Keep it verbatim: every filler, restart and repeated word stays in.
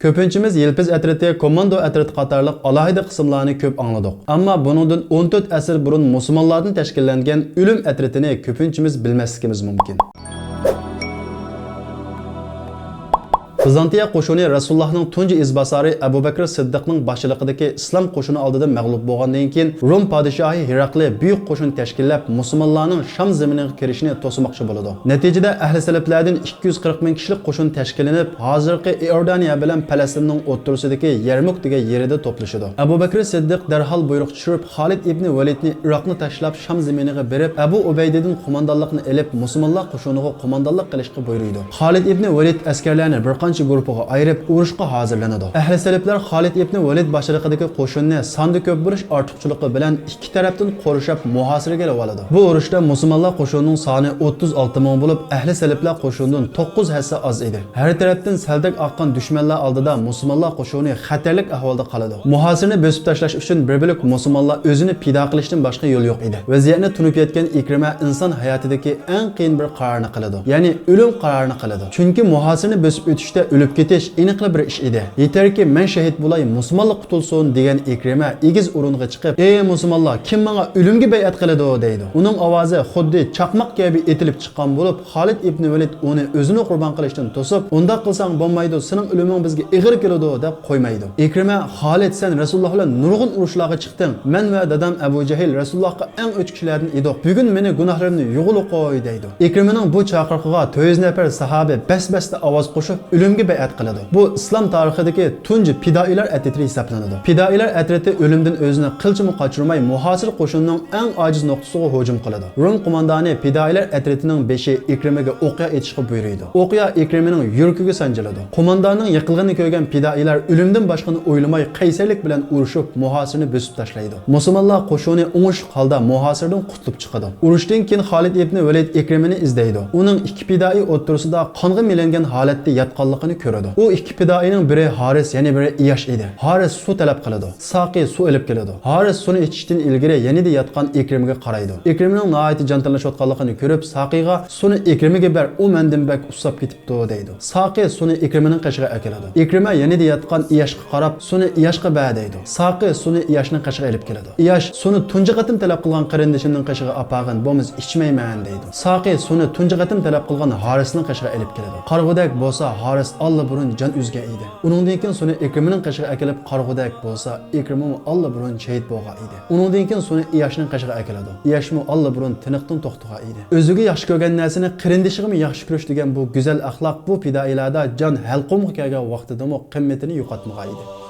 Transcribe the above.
كۆپىنچىمىز يىلپىز ئەترىتى، كوماندو ئەترىتى قاتارلىق ئالاھىدە قىسىملارنى كۆپ ئاڭلىدۇق. ئەمما بۇنىڭدىن ئون تۆت ئەسىر بۇرۇن مۇسۇلمانلاردىن تەشكىللەنگەن ئۆلۈم ئەترىتىنى كۆپىنچىمىز بىلمەسلىكىمىز مۇمكىن. بىزانتىيە قوشۇنى رەسۇلۇللاھنىڭ تۇنجى ئىزباسارى ئەبۇ بەكرى سىددىقنىڭ باشچىلىقىدىكى ئىسلام قوشۇنى ئالدىدا مەغلۇپ بولغاندىن كېيىن، روم پادىشاھى ھېراقلى بۈيۈك قوشۇن تەشكىللەپ، مۇسۇلمانلارنىڭ شام زېمىنىغا كىرىشىنى توسىماقچى بولىدۇ. نەتىجىدە، ئەھلى سەلەپلەردىن ئىككى يۈز قىرىق مىڭ كىشىلىك قوشۇن تەشكىللىنىپ، ھازىرقى ئىئوردانىيە بىلەن پەلەستىننىڭ ئوتتۇرىسىدىكى يەرمۇك دېگەن يېرىدە توپلىشىدۇ. ئەبۇ بەكرى سىددىق دەرھال بۇيرۇق چۈشۈرۈپ، خالىد ئىبنى ۋەلىدنى ئىراقنى تاشلاپ، شام زېمىنىغا بېرىپ، ئەبۇ ئۇبەيدىدىن قوماندانلىقنى ئېلىپ، مۇسۇلمانلار قوشۇنىغا قوماندانلىق قىلىشقا بۇيرۇيدۇ. خالىد ئىبنى ۋەلىد ئەسكەرلەرنى بىر قانچە گۇرۇپپىغا ئايرىپ، ئۇرۇشقا ھازىرلىنىدۇ. ئەھلى سەلەپلەر خالىد ئىبنى ۋەلىد باشچىلىقىدىكى قوشۇننى ساندا كۆپ بولۇش ئارتۇقچىلىقى بىلەن ئىككى تەرەپتىن قورشاپ، مۇھاسىرىگە ئېلىۋالىدۇ. بۇ ئۇرۇشتا مۇسۇلمانلار قوشۇنىنىڭ سانى ئوتتۇز ئالتە مىڭ بولۇپ، ئەھلى سەلەپلەر قوشۇنىدىن توققۇز ھەسسە ئاز ئىدى. ھەر تەرەپتىن سەلدەك ئاققان دۈشمەنلەر ئالدىدا مۇسۇلمانلار قوشۇنى خەتەرلىك ئەھۋالدا قالىدۇ. مۇھاسىرنى بۆسۈپ تاشلاش ئۈچۈن بىر بۆلەك مۇسۇلمانلار ئۆزىنى پىدا قىلىشتىن باشقا يول يوق ئىدى. ۋەزىيەتنى تونۇپ يەتكەن ئىكرىمە ئىنسان ھاياتىدىكى ئەڭ قىيىن بىر قارارنى قىلىدۇ. يەنى ئۆلۈم قارارىنى قىلىدۇ. چۈنكى مۇھاسىرنى بۆسۈپ ئۆتۈشتە ئۆلۈپ كېتىش ئېنىقلا بىر ئىش ئىدى. يېتەركى مەن شېھىت بولاي، مۇسۇلمانلىق قۇتۇلسۇن، دېگەن ئىكرىمە ئېگىز ئورۇنغا چىقىپ، ئەي مۇسۇلمانلار، كىم ماڭا ئۆلۈمگە بەيئەت قىلىدۇ؟ دەيدۇ. ئۇنىڭ ئاۋازى خۇددى چاقماق كەبى ئېتىلىپ چىققان بولۇپ، خالىد ئىبنى ۋەلىد ئۇنى ئۆزىنى قۇربان قىلىشتىن توسۇپ، ئۇنداق قىلساڭ بولمايدۇ، سېنىڭ ئۆلۈمۈڭ بىزگە ئېغىر كېلىدۇ، دەپ قويمايدۇ. ئىكرىمە، خالىد، سەن رەسۇلۇللا بىلەن نۇرغۇن ئۇرۇشلارغا چىقتىڭ. مەن ۋە دادام ئەبۇ جەھىل رەسۇلۇللاغا ئەڭ ئۆچ كىشىلەردىن ئىدۇق. بۈگۈن مېنى گۇناھلىرىمنى يۇغىلى قوي، دەيدۇ. ئىكرىمىنىڭ بۇ چاقىرىقىغا تۆت يۈز نەپەر ساھابە بەس-بەستە ئاۋاز قوشۇپ، ئۆلۈمگە بەيئەت قىلىدۇ. بۇ ئىسلام تارىخىدىكى تۇنجى پىدائىيلار ئەترىتى ھېسابلىنىدۇ. پىدائىيلار ئەترىتى ئۆلۈمدىن ئۆزىنى قىلچىمۇ قاچۇرماي، مۇھاسىر قوشۇنىنىڭ ئەڭ ئاجىز نۇقتىسىغا ھۇجۇم قىلىدۇ. روم قوماندانى پىدائىيلار ئەترىتىنىڭ بېشى ئىكرىمىگە ئوقيا ئېتىشقا بۇيرۇيدۇ. ئوقيا ئىكرىمىنىڭ يۈرىكىگە سانجىلىدۇ. قومانداننىڭ يىقىلغىنىنى كۆرگەن پىدائىيلار ئۆلۈمدىن باشقىنى ئويلىماي، قەيسەرلىك بىلەن ئۇرۇشۇپ، مۇھاسىرنى بۆسۈپ تاشلايدۇ. مۇسۇلمانلار قوشۇنى ئوڭۇشلۇق ھالدا مۇھاسىردىن قۇتۇلۇپ چىقىدۇ. ئۇرۇشتىن كېيىن خالىد ئىبنى ۋەلىد ئىكرىمىنى ئىزدەيدۇ. ئۇنىڭ ئىككى پىدائىي ئوتتۇرىسىدا قانغا مىلەنگەن ھالەتتە ياتقانلىقىنى كۆرىدۇ. ئۇ ئىككى پىدائىينىڭ بىرى ھارىس، يەنە بىرى ئىياش ئىدى. ھارىس سۇ تەلەپ قىلىدۇ. ساقى سۇ ئېلىپ كېلىدۇ. ھارىس سۇنى ئىچىشتىن ئىلگىرى يېنىدا ياتقان ئىكرىمىگە قارايدۇ. ئىكرىمىنىڭ ناھايىتى جان تەڭلىشىۋاتقانلىقىنى كۆرۈپ، ساقىغا، سۇنى ئىكرىمىگە بەر، ئۇ مەندىن بەك ئۇسساپ كېتىپتۇ، دەيدۇ. ساقى سۇنى ئىكرىمىنىڭ قېشىغا ئەكېلىدۇ. ئىكرىمە يېنىدا ياتقان ئىياشقا قاراپ، سۇنى ئىياشقا بەر، دەيدۇ. ساقى سۇنى ئىياشنىڭ قېشىغا ئېلىپ كېلىدۇ. ئىياش، سۇنى تۇنجى قېتىم تەلەپ قىلغان قېرىندىشىمنىڭ قېشىغا ئاپارغىن، بولمىسا ئىچمەيمەن، دەيدۇ. ساقى سۇنى تۇنجى قېتىم تەلەپ قىلغان ھارىسنىڭ قېشىغا ئېلىپ كېلىدۇ. قارىغۇدەك بولسا ھارىس ئاللىبۇرۇن جان ئۈزگەن ئىدى. ئۇنىڭدىن كېيىن سۇنى ئىكرىمىنىڭ قېشىغا ئەكېلىپ، قارىغۇدەك بولسا ئىكرىمىمۇ ئاللىبۇرۇن شېھىت بولغان ئىدى. ئۇنىڭدىن كېيىن سۇنى ئىياشنىڭ قېشىغا ئەكېلىدۇ. ئىياشمۇ ئاللىبۇرۇن تىنىقتىن توختىغان ئىدى. ئۆزىگە ياخشى كۆرگەن نەرسىنى قېرىندىشىغىمۇ ياخشى كۆرۈش دېگەن بۇ گۈزەل ئەخلاق بۇ پىدائىيلاردا جان ھەلقۇمغا كەلگەن ۋاقتىدىمۇ قىممىتىنى يوقاتمىغان ئىدى.